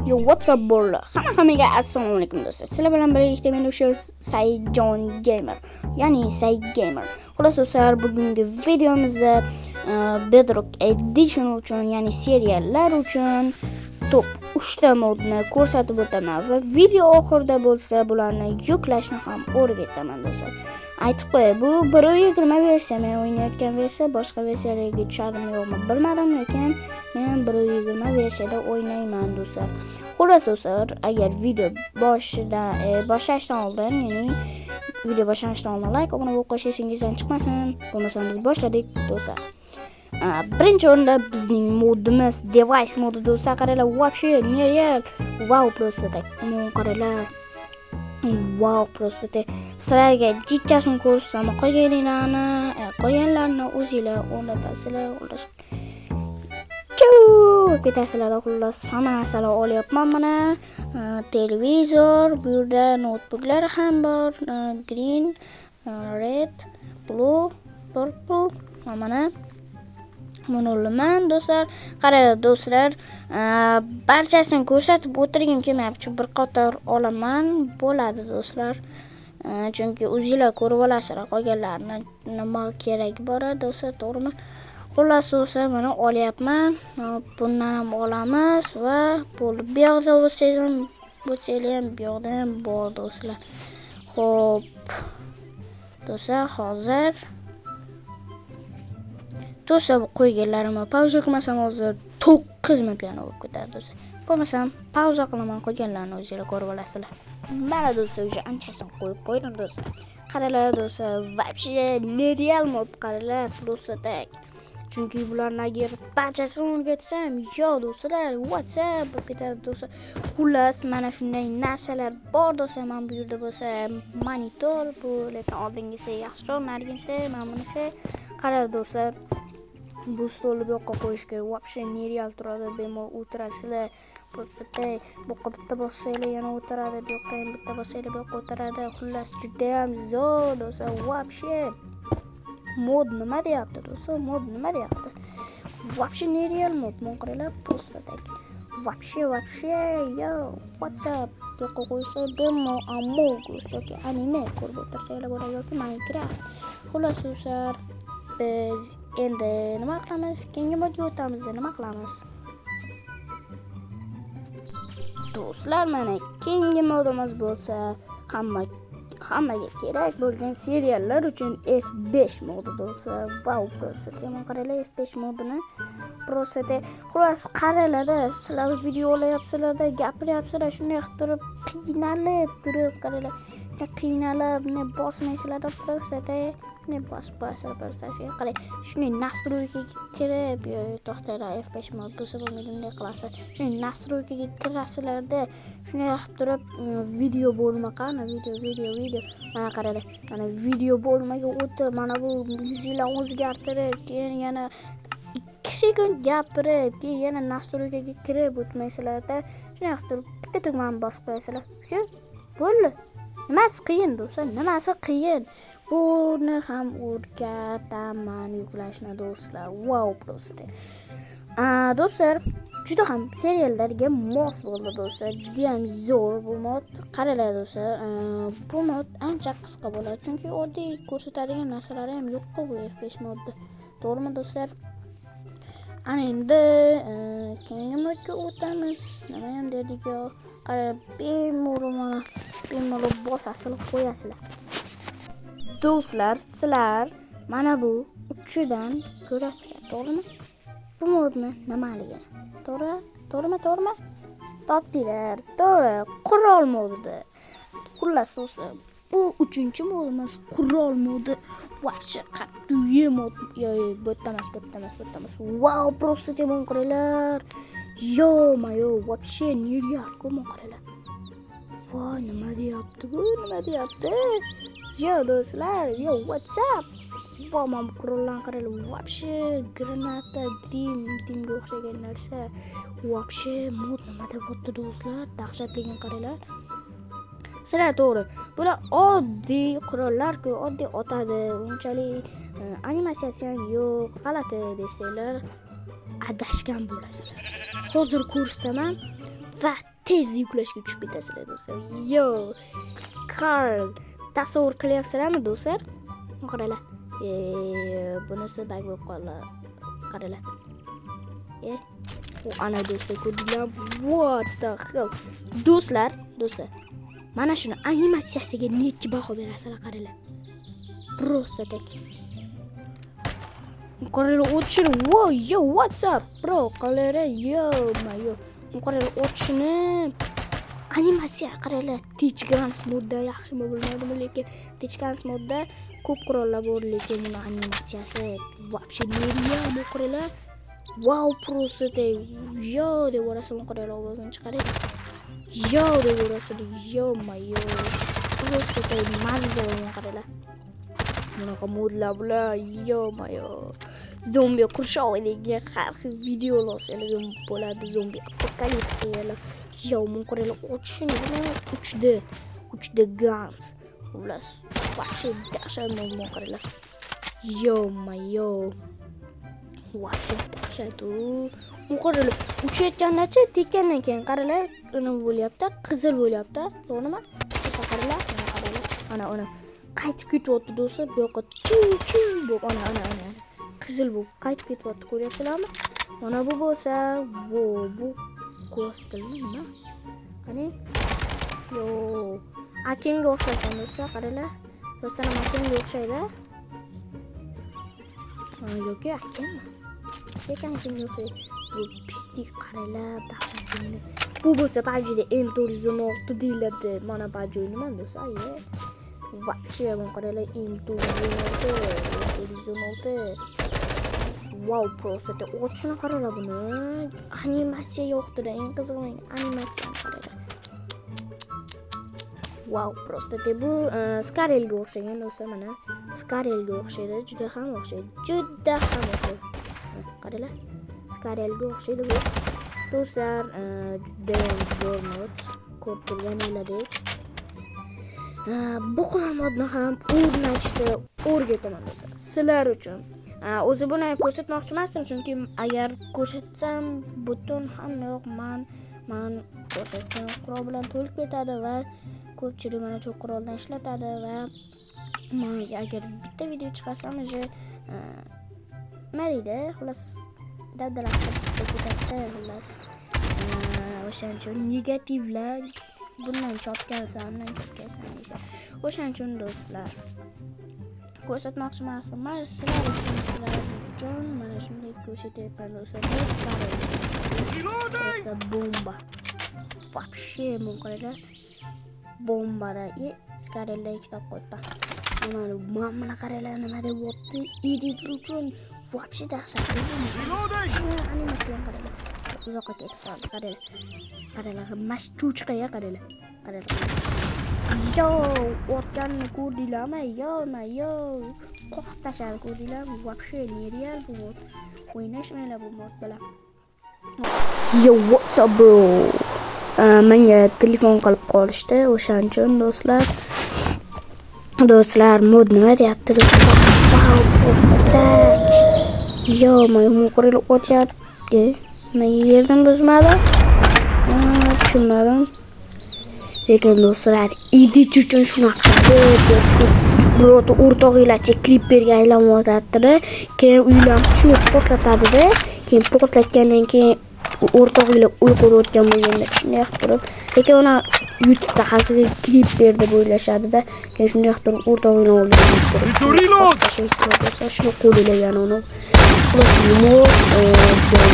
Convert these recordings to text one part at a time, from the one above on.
Yo, what's up, bolalar? Hamma-hammaga assalomu alaykum, do'stlar. Sizlar bilan birgalikda men o'sha Sayjon Gamer, ya'ni Say Gamer. Xullas, do'stlar, bugungi videomizda Bedrock Edition uchun, ya'ni seriallar uchun top 3 ta modni ko'rsatib o'taman va video oxirida bo'lsa bularni yuklashni ham o'rgataman, do'stlar. Aytib qo'yay, bu 1.20 versiya, men o'ynayotgan versiya, boshqa versiyalarga tushadimi yo'qmi bilmadim, lekin men 1.20 versiyada o'ynayman, do'stlar. Xullas, do'stlar, agar video boshidan boshlashdan oldin, ya'ni video boshlanishidan oldin like, obuna bo'lib qo'yish esingizdan chiqmasin. Bo'lmasam biz boshladik, do'stlar. Birinchi o'rinda bizning modimiz device modi, do'stlar, qaranglar, вообще нереал. Вау, просто так. Qaranglar. Вау, просто так. Sizlarga jichchasini ko'rsatsam, qolganlarni, qolganlarni o'zinglar o'rnatasizlar, xullas. Chuv ketasizlar, xullas, hamma narsalar olyapman mana. Televizor, bu yerda noutbuklar ham bor. Green, red, blue, purple va mana buni olaman, do'stlar. Qaranglar, do'stlar, barchasini ko'rsatib o'tirgim kelmayapti. Bir qator olaman, bo'ladi, do'stlar. Chunki o'zinglar ko'rib olasizlar qolganlarini nima kerak bor, do'stlar, to'g'rimi? Xullas, do'stlar, mana olyapman. Bundan ham olamiz va bo'ldi. Bu yoqda bo'lsangiz ham, bo'lsanglar ham, bu yoqda ham bor, do'stlar. Xo'p. Do'stlar, hozir do'stlar, bu qo'yganlarimni pauza qilmasam hozir 9 minutlarni bo'lib ketadi, do'stlar. Bo'lmasam pauza qilaman, qolganlarini o'zinglar ko'rib olasizlar. Mana, do'stlar, уже anchasini qo'yib qo'ydim, do'stlar. Qaranglar, do'stlar, вообще нереал mod, qaranglar, просто так. Chunki bularni agar barchasini o'rgatsam, yo do'stlar, WhatsApp bo'lib ketadi, do'stlar. Xullas, mana shunday narsalar bor, do'stlar. Mana bu yerda bo'lsa monitor, bu lekin oldingisi yaxshiroq, narigisi, mana bunisi. Qarang, do'stlar, bu stolni bu yoqqa qo'yishga вообще нереал turadi, bemalol o'tirasizlar. Bu yoqqa bitta bossanglar yana o'tiradi, bu yoqqa ham bitta bossanglar bu yoqqa o'tiradi. Xullas, judayam zo'r, do'stlar, вообще. Mod nima deyapti, do'stlar? Mod nima deyapti? Вообще нереал mod. Mana qaranglar, просто так. Вообще, вообще, yo, WhatsApp bu yoqqa qo'ysa bemalol Amogus yoki anime ko'rib o'tirsanglar bo'ladi yoki Minecraft. Xullas, do'stlar, biz endi nima qilamiz? Keyingi modga o'tamiz, nima qilamiz? Do'stlar, mana keyingi modimiz bo'lsa hammaga kerak bo'lgan seriallar uchun F5 modi, do'stlar. Vau, просто yomon, qaranglar F5 modini. Просто xullas, qaranglarda, sizlar video olyapsizlarda, gapiryapsizlar, shunday qilib turib, qiynalib turib, qaranglar, qiynalib, ne bosmaysizlarda, просто ne bosib qo'yasizlar, просто qarang, shunday настройка ga kirib, to'xtanglar, F5 mod bo'lsa bo'lmaydi, bunday qilasizlar. Shunday настройка ga kirasizlarda, shunday qilib turib, video bo'limi qani, video, video, video, mana qaranglar, mana video bo'limiga o'tib, mana bu yuzinglarni o'zgartirib, keyin yana 2 sekund gapirib, keyin yana настройка ga kirib o'tmaysizlarda, shunday qilib turib bitta tugmani bosib qo'yasizlar. Shu bo'ldi. Nimasi qiyin, do'stlar? Nimasi qiyin? Buni ham o'rgataman yuklashni, do'stlar. Wow, просто. Do'stlar, juda ham seriallarga mos bo'ldi, do'stlar. Juda ham zo'r bu mod. Qaranglar, do'stlar, bu mod ancha qisqa bo'ladi, chunki oddiy ko'rsatadigan narsalari ham yo'q-ku bu F5 modda. To'g'rimi, do'stlar? Ana endi keyingi modga o'tamiz. Nima ham dedik yo? Qara, bemalol, mana bemalol bosasizlar, qo'yasizlar. Do'stlar, sizlar mana bu uchidan ko'rasizlar, to'g'rimi? Bu modni nimaligini. To'g'ri? To'g'rimi, to'g'rimi? Topdinglar. To'g'ri, qurol modi. Xullas, do'stlar, bu uchinchi modimiz qurol modi. Вообще qattiq mod. Yo, bu yerda emas, bu yerda emas, bu yerda emas. Wow, просто temon, qaranglar. Ё-моё, вообще нереал, qaranglar. Voy, nima deyapti bu? Nima deyapti? Yo, do'stlar, yo, what's up? Voy, mana bu qurollarni qaranglar. Вообще granata, dim, dimga o'xshagan narsa. Вообще mod nima deyapti, do'stlar? Dahshatligini qaranglar. Sizlar to'g'ri. Bular oddiy qurollar-ku, oddiy otadi. Unchalik animatsiyasi ham yo'q, g'alati desanglar, adashgan bo'lasizlar. Hozir ko'rsataman va Tez yuklashga tushib ketasizlar, do'stlar. Yo, Karl, tasavvur qilyapsizlarmi, do'stlar? Qaranglar. Bunisi баг bo'lib qoldi. Qaranglar. U ana, do'stlar, ko'rdinglar? What the hell? Do'stlar, do'stlar. Mana shuni animatsiyasiga nechi baho berasizlar, qaranglar. Просто так. Qaranglar, o'tishini. Wow, yo, what's up, bro? Qaranglar, yo, ma yo. Qaranglar, o'tishini animatsiya, qaranglar. Tech Guns modda yaxshimi, bilmadim, lekin Tech Guns modda ko'p qurollar bor, lekin buni animatsiyasi вообще нереал. Bu, qaranglar. Wow, просто так. Yo deb yuborasizmi, qaranglar, ovozini chiqarib. Yo deb yuborasizlar, yo ma yo. Просто так mazza bo'lgan, qaranglar. Bunaqa modlar bular, yo ma yo. Zombi qurshovi degan har xil videolar olsanglar ham bo'ladi, zombi апокалипсис deganlar. Yo, buni qaranglar, otishini bilan 3D, 3D guns. Xullas, вообще dahshat buni, qaranglar. Yo ma yo. Вообще dahshat u. Bu, qaranglar, uchayotgandachi, tekkandan keyin, qaranglar, nima bo'lyapti? Qizil bo'lyapti, to'g'rimi? O'sha, qaranglar, mana, qaranglar. Ana, ana. Qaytib ketyapti, do'stlar, bu yoqqa chiu chiu bo'lib, ana, ana, ana. Qizil bo'lib qaytib ketyapti, ko'ryapsizlarmi? Mana bu bo'lsa, vo, bu Kostilmi, nima? Qani? Yo, Akimga o'xshaykan, do'stlar, qaranglar. Do'stlar, Akimga o'xshaydi. Ha, yoki Akimmi? Lekin Akimga o'xshaydi. Bu pishtik, qaranglar, dahshat. Bu bo'lsa PUBG'da M416 deyiladi. Mana PUBG o'ynaman, do'stlar, ye. Вообще, buni qaranglar, M416, M416. Wow, просто otishini qaranglar buni. Animatsiya yo'qdir, eng qizig'i menga animatsiyani qaranglar. Wow, просто bu Skarelga o'xshagan, do'stlar, mana. Skarelga o'xshaydi, juda ham o'xshaydi. Juda ham o'xshaydi. Qaranglar. Skarelga o'xshaydi bu. Do'stlar, juda ham zo'r mod. Ko'rib turganinglardek. Bu qurol modni ham o'rnatishni o'rgataman, do'stlar. Sizlar uchun. O'zi buni ko'rsatmoqchi emasdim, chunki agar ko'rsatsam, butun hamma yoq man ko'rsatgan qurol bilan to'lib ketadi va ko'pchilik mana shu quroldan ishlatadi va man agar bitta video chiqarsam, уже nima deydi, xullas, dabdala qilib ketadida, xullas. O'shaning uchun negativlar bundan chopgansan, bundan chopgansan deyishadi. O'shaning uchun, do'stlar, ko'rsatmoqchi emasdim. Mana sizlar uchun mana shunday ko'rsatyapman, do'stlar. Просто bomba. Вообще, bu, qaranglar. Bombada и Skarelda ikkita qo'yibman. Mana mana qaranglar, nima deyapti. Edit uchun вообще dahshat. Shuni animatsiyani qaranglar. Uzoqqa ketib qoldi, qaranglar. Qaranglar, mash cho'chqaga, qaranglar. Qaranglar. Yo, otganini ko'rdinglarmi? Yo, ma yo. Qoqib tashladi, ko'rdinglarmi? Вообще нереал bu mod. O'ynashmanglar bu mod bilan. Yo, what's up, bro? Menga telefon qilib qolishdi, o'shaning uchun, do'stlar. Do'stlar, mod nima deyapti, do'stlar? Wow, просто так. Yo, mana qaranglar, otyapti. Nega yerdan buzmadi? Tushunmadim. Lekin, do'stlar, edit uchun shunaqa birorta o'rtog'inglarcha kriperga aylanyotadida, keyin uylanib shuni portlatadida, keyin portlatgandan keyin o'rtog'inglar uy qurayotgan bo'lganda shunday qilib turib, lekin uni YouTube'da haqiqiy kriper deb o'ylashadida, keyin shunday qilib turib o'rtog'inglar oldiga turib bo'lsa, shuni qo'linglar uni.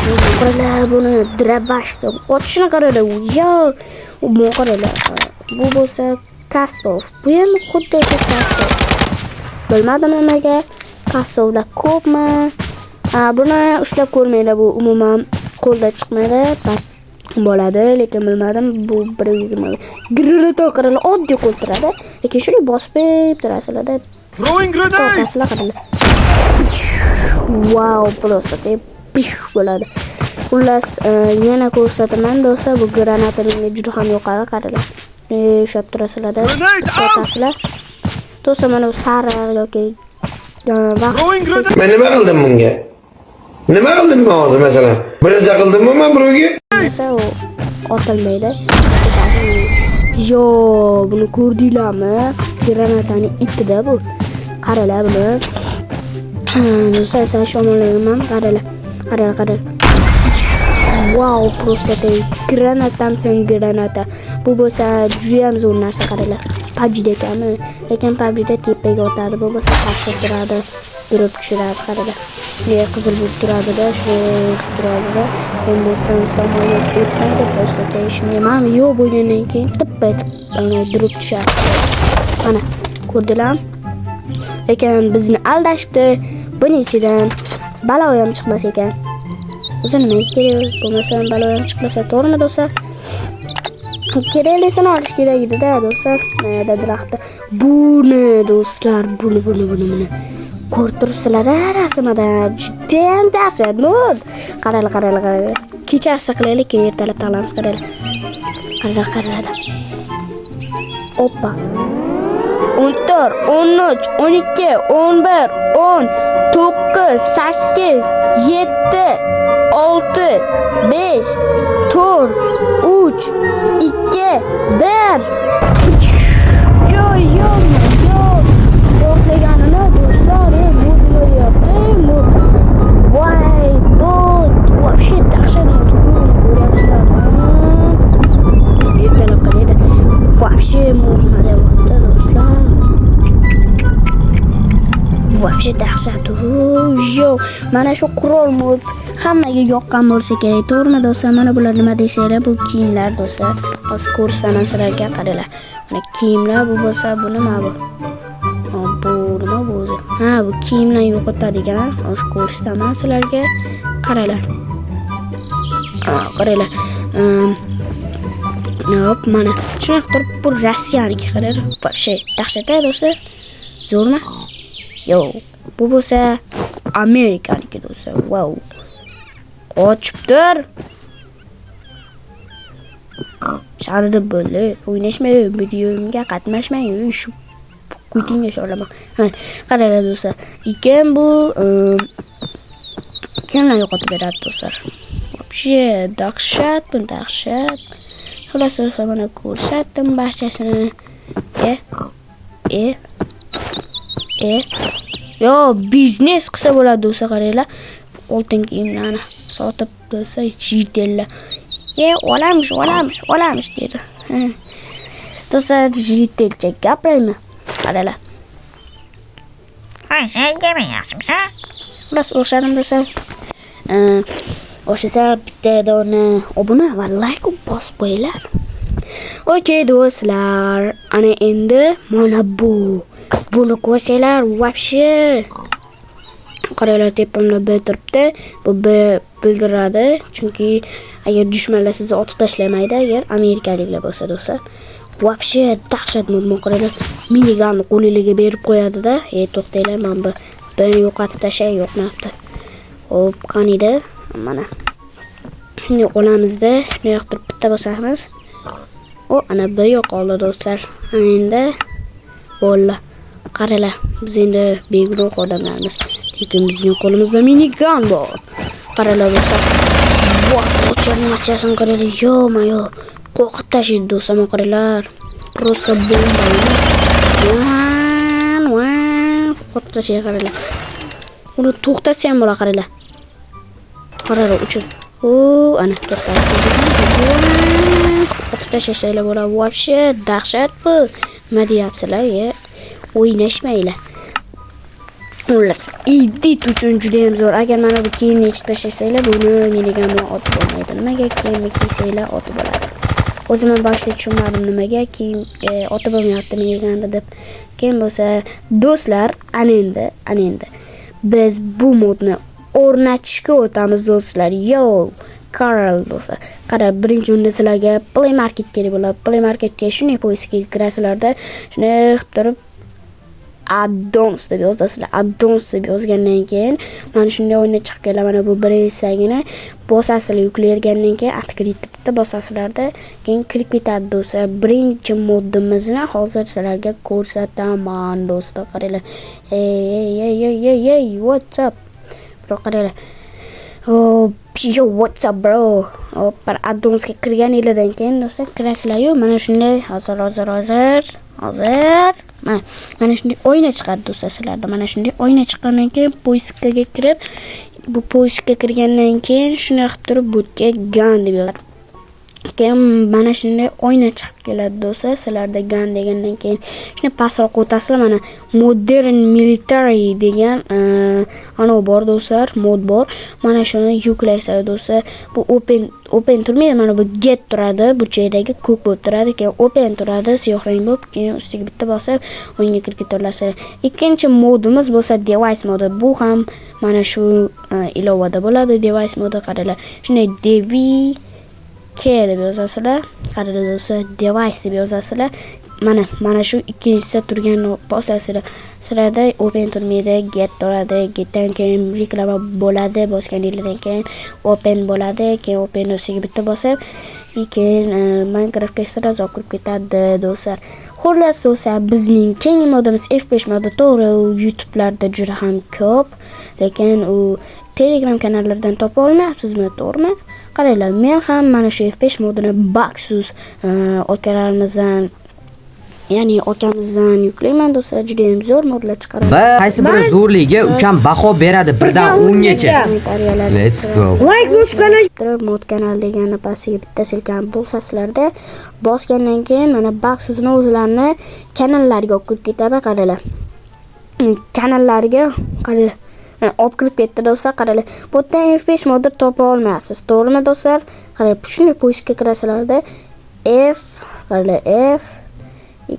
Juda qaranglar buni, дробаш otishini qaranglar. Yo, bu, qaranglar, bu bo'lsa Kastov. Bu ham xuddi o'sha Kastov. Bilmadim nimaga Kastovlar ko'pmi. Buni ushlab ko'rmanglar, bu umuman qo'lda chiqmaydi, bo'ladi, lekin bilmadim, bu 1.20 granata, qaranglar, oddiy qo'l turadi, lekin shuni bosib turasizlarda, Throwing grenade! tortasizlar, qaranglar. Wow, просто bo'ladi. Xullas, yana ko'rsataman, do'stlar, bu granata menga juda ham yoqadi, qaranglar. Ushlab turasizlarda, Grenade out! tortasizlar. Do'stlar, mana bu sariq yoki vaqt Throwing grenade! Men nima qildim bunga? Nima qildim men hozir, masalan? Bir narsa qildimmi men birovga? bo'lsa, u otilmaydi. Yo, buni ko'rdinglarmi? Granatani itida bu. Qaralar buni. Do'stlar, sen shamollaganman, qaralar. Qaralar, qaralar. Wow, просто granatamsan, granata. Bu bo'lsa juda ham zo'r narsa, qaralar. PUBG'da ekanmi? Lekin PUBG'da tepaga otadi, bu bo'lsa pastda turadi, durib tushiradi, qaralar. Shunday qizil bo'lib turadida, shunday qilib turadida. Endi bu yerdan samolyot o'tmaydi, просто shunday mana yo'q bo'lgandan keyin tippa etib durib tushadi. Mana, ko'rdilarmi? Lekin bizni aldashibdi. Buni ichidan balo ham chiqmas ekan. O'zi nimaga kerak? Bo'lmasa balo ham chiqmasa, to'g'rimi, do'stlar? Keraklisini olish kerak edi-da, do'stlar. Mayda daraxtda. Buni, do'stlar, buni, buni, buni, buni. Ko'rib turibsizlar, rasmida judayam dahshat mod. Qaranglar, qaranglar, qaranglar. Kechasi qilaylik, keyin ertalab taqlamiz, qaranglar. Qaranglar, qaranglar. Oppa. 14, 13, 12, 11, 10, 9, 8, 7, 6, 5, 4, 3, 2, 1. Yo, yo, yo. Portlaganini, do'stlar, mod nima deyapti? Mod. Voy, bot. Вообще dahshat mod. Ko'ryapsizlarmi? Ertalab qalaydi. Вообще mod nima deyapti, do'stlar? Вообще dahshat. Yo, mana shu qurol mod hammaga yoqqan bo'lsa kerak, to'g'rimi, do'stlar? Mana bular nima desanglar, bu kiyimlar, do'stlar. Hozir ko'rsataman sizlarga, qaranglar. Mana kiyimlar, bu bo'lsa, bu nima bu? Bu nima bu o'zi? Ha, bu kiyimlar yo'qotadigan. Hozir ko'rsataman sizlarga. Qaranglar. Ha, qaranglar. Hop, mana. Shunaqa turib, bu Rossiyaniki, qaranglar. Вообще dahshat, do'stlar. Zo'rmi? Yo'q. Bu bo'lsa Amerikaniki, do'stlar. Wow. Qochib tur. Sharida bo'ldi. O'ynashmay, videomga qatnashmang. Shu kutingga solaman. Ha, qaranglar, do'stlar. Lekin bu kimlar yo'qotib beradi, do'stlar. Вообще dahshat, bu dahshat. Xullas, do'stlar, mana ko'rsatdim barchasini. E e e yo, biznes qilsa bo'ladi, do'stlar, qaranglar. Oltin kiyimlarni sotib, do'stlar, jitellar. E, olamiz, olamiz, olamiz dedi. Ha. Do'stlar, jitelcha gapiraymi? Qaranglar. Ha, sen demayapsizmi? Xullas, o'xshadim, do'stlar. O'xshasa bitta dona obuna va like bosib qo'yinglar. Okey, do'stlar, ana endi mana bu. Buni ko'rsanglar, вообще qaranglar, tepamda B turibdi. Bu B bildiradi, chunki agar dushmanlar sizni otib tashlamaydi, agar amerikaliklar bo'lsa, do'stlar. Вообще dahshat mod, qaranglar. Minigunni qo'lingizga berib qo'yadi-da. E, to'xtanglar, mana bu buni yo'qotib tashlay, yo'qmabdi. Hop, qaniydi? Mana. Shunday olamizda, shunday yoqtirib bitta bosamiz. O, ana bir yo'qoldi, do'stlar. Ana endi bo'ldi. Qaranglar, biz endi begunoh odamlarmiz. Lekin bizning qo'limizda minigun bor. Qaranglar, do'stlar. Voh, animatsiyasini qaranglar. Yo-mayo. Qo'rqitib tashlaydi, do'stlar, mana qaranglar. Просто bomba. Van, van. Qo'rqitib tashlaydi, qaranglar. Uni to'xtatsa ham bo'ladi, qaranglar. Qaranglar, uchun. O, ana to'xtatdi. Otib tashlashanglar bo'ladi. Вообще dahshat bu. Nima deyapsizlar, ye? O'ynashmanglar. Xullas, edit uchun juda ham zo'r. Agar mana bu kiyimni yechib tashlasanglar, buni minigun bilan otib bo'lmaydi. Nimaga kiyimni kiysanglar otib bo'ladi? O'zim ham boshida tushunmadim, nimaga kiyim otib bo'lmayapti minigunni deb. Keyin bo'lsa, do'stlar, ana endi biz bu modni o'rnatishga o'tamiz, do'stlar. Yo, Karl do'stlar. Qara, birinchi o'rinda sizlarga Play Market kerak bo'ladi. Play Marketga shunday поиск ga kirasizlarda, shunday qilib turib addons deb yozasizlar. Addons deb yozgandan keyin mana shunday o'yinda chiqib keladi. Mana bu birinchisini bosasizlar, yuklayotgandan keyin открыть bitta bosasizlarda, keyin kirib ketadi, do'stlar. Birinchi modimizni hozir sizlarga ko'rsataman, do'stlar. Qaranglar. Ey, ey, ey, ey, ey, ey, what's up? Biroq qaranglar. Hop, Yo, what's up, bro? Hop, bir addonsga kirganinglardan keyin, do'stlar, kirasizlar-yu, mana shunday hozir, hozir, hozir, hozir mana shunday oyna chiqadi, do'stlar, sizlarda. Mana shunday oyna chiqqandan keyin поиск ga kirib, bu поиск ga kirgandan keyin shunday qilib turib butga gun deb yozadi. Keyin mana shunday oyna chiqib keladi, do'stlar. Sizlarda gun degandan keyin shunday pastroq o'tasizlar, mana Modern Military degan anavi bor, do'stlar, mod bor. Mana shuni yuklaysizlar, do'stlar. Bu open turmaydi, mana bu get turadi, burchakdagi ko'k bo'lib turadi, keyin open turadi, siyoh rang bo'lib, keyin ustiga bitta bosib o'yinga kirib ketaverasizlar. Ikkinchi modimiz bo'lsa device modi. Bu ham mana shu ilovada bo'ladi device modi, qaranglar. Shunday dev K deb yozasizlar. Qaranglar, do'stlar, device deb yozasizlar. Mana shu ikkinchisida turgan bosasizlar. Sizlarda open turmaydi, get turadi. Getdan keyin reklama bo'ladi, bosganinglardan keyin open bo'ladi. Keyin open ustiga bitta bosib, keyin Minecraftga сразу kirib ketadi, do'stlar. Xullas, do'stlar, bizning keyingi modimiz F5 modi. To'g'ri, u YouTube'larda juda ham ko'p, lekin u Telegram kanallardan topa olmayapsizmi, to'g'rimi? Qaranglar, men ham mana shu F5 modini Baksus akalarimizdan, ya'ni akamizdan yuklayman, do'stlar, juda ham zo'r modlar chiqaradi. Va qaysi biri zo'rligiga ukam baho beradi 1 dan 10 gacha. Kommentariyalarga Let's go. Like bosib kanal turib mod kanal deganni pastiga bitta ссылка ni bosasizlarda, bosgandan keyin mana Baksusni o'zlarini kanallariga olib kirib ketadi, qaranglar. Kanallariga qaranglar. Olib kirib ketdi, do'stlar, qaranglar. Bu yerdan F5 modi topa olmayapsiz, to'g'rimi, do'stlar? Qaranglar, shunday поиск ga kirasizlarda, F, qaranglar, F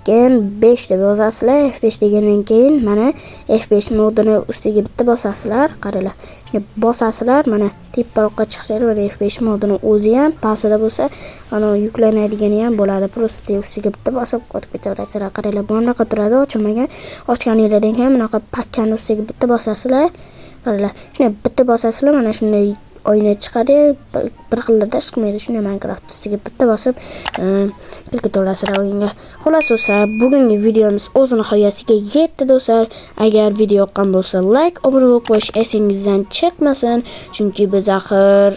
keyin 5 deb yozasizlar. F5 degandan keyin mana F5 modini ustiga bitta bosasizlar, qaranglar. Shunday bosasizlar, mana teparoqqa chiqsanglar, mana F5 modini o'zi ham, pastida bo'lsa, ana yuklanadigani ham bo'ladi. Просто ustiga bitta bosib o'tib ketaverasizlar. Qaranglar, bu bunaqa turadi, ochilmagan. Ochganinglardan keyin bunaqa pakkani ustiga bitta bosasizlar. Qaranglar, shunday bitta bosasizlar, mana shunday oyna chiqadi, bir xillarda chiqmaydi. Shunday Minecraft ustiga bitta bosib, kirib ketaverasizlar o'yinga. Xullas, do'stlar, bugungi videomiz o'z nihoyasiga yetdi, do'stlar. Agar video yoqqan bo'lsa, like, obuna bo'lib qo'yish esingizdan chiqmasin, chunki biz axir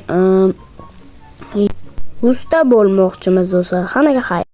usta bo'lmoqchimiz, do'stlar. Hammaga xayr.